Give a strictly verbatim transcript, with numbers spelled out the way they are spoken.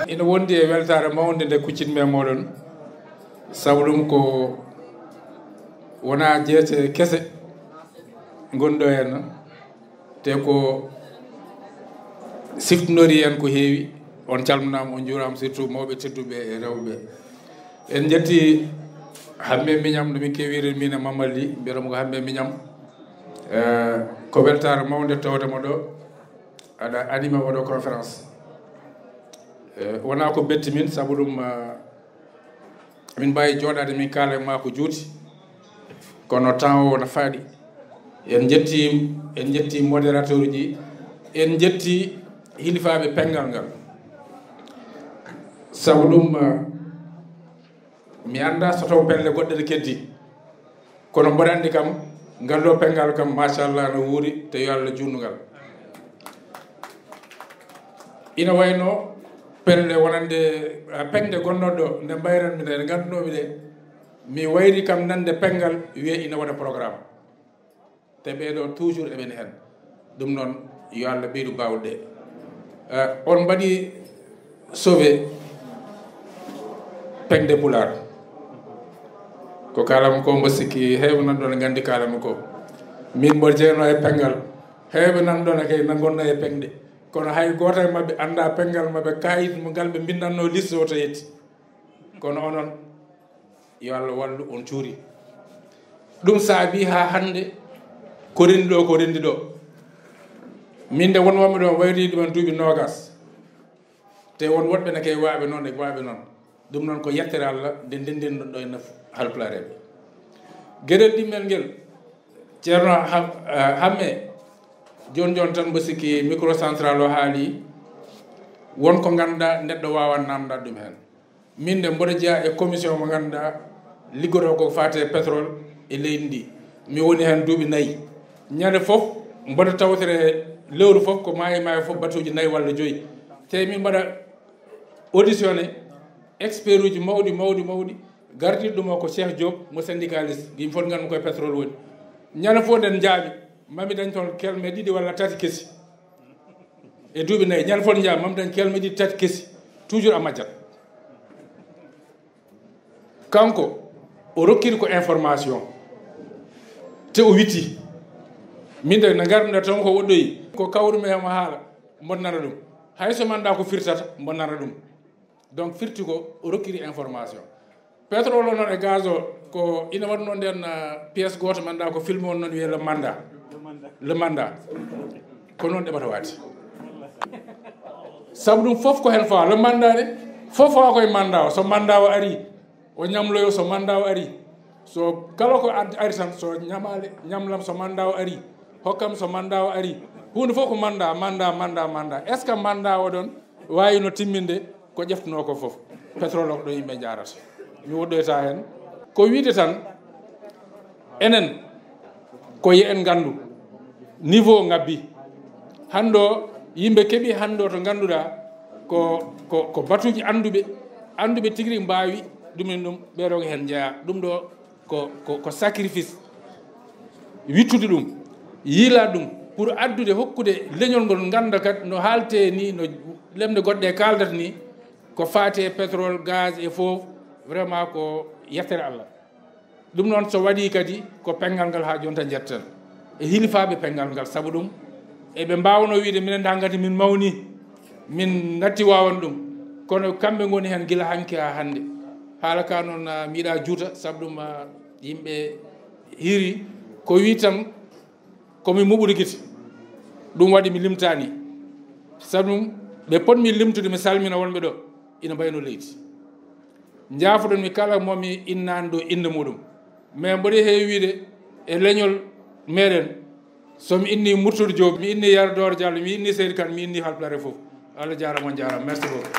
Ina wondi e weltaare mawnde nde kuccinmi e mooɗon, sabu ɗum ko wonaa jeese kese ngonɗo heen, te ko siftinori heen ko heewi. On calminaama, on njuuraama, surtout mawɓe tedduɓe e rewɓe. En njetti Hamme Miñam, no min keewi wiyde min e Mamma Ly, mbiyata mo ko Hamme Miñam. Eh, ko weltaare mawnde tawde mo ɗo, aɗa anima oɗo conférence. Eh, wonaa ko betti min, sabu ɗum, ah, min mbaawi jooɗaade min kaala e maa ko juuti, kono temps o no faaɗi. En njetti, en njetti modérateur uji, en njetti hilifaaɓe penngal ngal. Sabu ɗum, ah, mi anndaa so taw pelle goɗɗe ne keddi, kono mboɗo anndi kam, ngal ɗo penngal kam, machallah, no wuuri, te yo Allah juutnu ngal. Ina wayno pelle wonande, ah, peŋde gonnoɗo nde mbayranmi nde, nde nganndunomi nde, mi wayri kam nande penngal, wiye ina waɗa programme. Te ɓeeɗo toujours eɓen heen. Ɗum noon, yo Allah ɓeydu baawɗe. Eh, on mbaɗi sauvé peŋde Pulaar. Ko kaalami ko, mbo sikki heewɓe nan ɗoon nganndi kaalami ko. Min mbo jeyno e penngal, heewɓe nan ɗoon kay na ngonna e peŋde. Kono hay gooto e maɓɓe annda penngal maɓɓe, kaayit mo ngal ɓe mbinndanno liste o to yetti. Kono onon, yo Allah wallu on cuuri. Ɗum saabi haa hannde ko renndi ɗo, ko renndi ɗo. Min de won wonɓe ɗo wayri ɗumen duuɓi noogas. Te won woɗɓe ne kay waaɓe noon e waaɓe noon. Ɗum noon ko yettere Allah nde ndenndin ɗo e naf-, halpulareeɓe. Geɗel ɗimmel ngel, Ceerno Ham-, eh, Hamme, jooni jooni tan mbo sikki microcentral o haali, won ko ngannduɗaa neɗɗo waawa namndaade ɗum heen. Min de mboɗo jeyaa e commission mo ngannduɗaa liggotoo ko faati e pétrole e leydi ndi. Mi woni heen duuɓi nayi. Ñande fof mboɗo tawtore lewru fof ko maayi maayi fof batuuji nayi walla joyi. Te min mbaɗa auditionné expert uji mawɗi, mawɗi, mawɗi. Gardiiɗo ɗum o ko Cheikh Diop mo syndicaliste. Yimɓe fof nganndu koye pétrole woni. Ñande fof nden njaami, mami dañ toon kelme ɗiɗi walla tati kesi. E duuɓi nayi, ñande fof njaami, mami dañ kelme ɗiɗi tati kesi. Toujours a majjat. Kanko, o rokkiri ko information. Te o witti. Min de, no ngarmi-ɗaa tan ko woɗɗoyi. Ko kawrumi e mo haala, mbo nana ɗum. Hay so mi anndaa ko firtata, mbo nana ɗum. Donc, firti ko o rokkiri information. Pétrole o noon e gaz o, ko ina waɗi noon nden, ah, pièce gooto, mi anndaa ko film on noon wiyee Le Mandat. Le Mandat. Ko noon ɗeɓata waade. Sabu ɗum fof ko heen fawa. Le Mandat ne, fof fawa koye mandat o. So mandat o ari, o ñamloyo, so mandat o ari. So kala ko ad-, ari tan, so ñamaale, ñamlam so mandat o ari. Hokkam so mandat o ari. Huunde fof ko mandat, mandat, mandat, mandat. Est-ce que mandat o ɗon waawi no timminde ko ƴeftunoo ko fof? Pétrole o ko ɗo yimɓe njaarata. Mi woɗɗoyta heen. Ko wiide tan, enen, ko yo en nganndu niveau ngabbi. Hannde o, yimɓe keɓi hannde o to ngannduɗaa ko, ko, ko batuuji annduɓe, annduɓe tigi rigi mbaawi ɗum en ɗum, ɓeeɗo ko heen njeyaa. Ɗum ɗo ko, ko, ko sacrifice. Wittude ɗum, yiila ɗum, pour addude, hokkude leñol ngol ngannda kadi no haalte ni, no lemɗe goɗɗe kaaldata ni, ko faati e pétrole, gaz e fof, vraiment ko yettere Allah. Ɗum noon, so waɗii kadi, ko penngal ngal haa jooni tan njettan. E hilifaaɓe penngal ngal, sabu ɗum, eɓe mbaawno wiyde, minen da ngati min mawni, min natti wawan ɗum. Kono kamɓe ngoni heen gila hanki haa hannde. Haala ka noon, ah, mi yiɗaa juuta, sabu ɗum, ah, yimɓe hiiri ko wi tan, ko mi muɓɓude gite. Ɗum waɗi mi limtaani. Sabu ɗum, ɓe potmi limtude, mi salmina wonɓe ɗo, ina mbayno leydi. Njaafoɗon mi kala mo mi innaani ɗo innde muɗum. Mais mboɗo heewi wiide e leñol meɗen, so mi inni Murtude Diop, mi inni Yero Doro Diallo, mi inni Seydi Kane, mi inni Halpulaar fof. Allah jaaraama, on jaaraama. Merci beaucoup.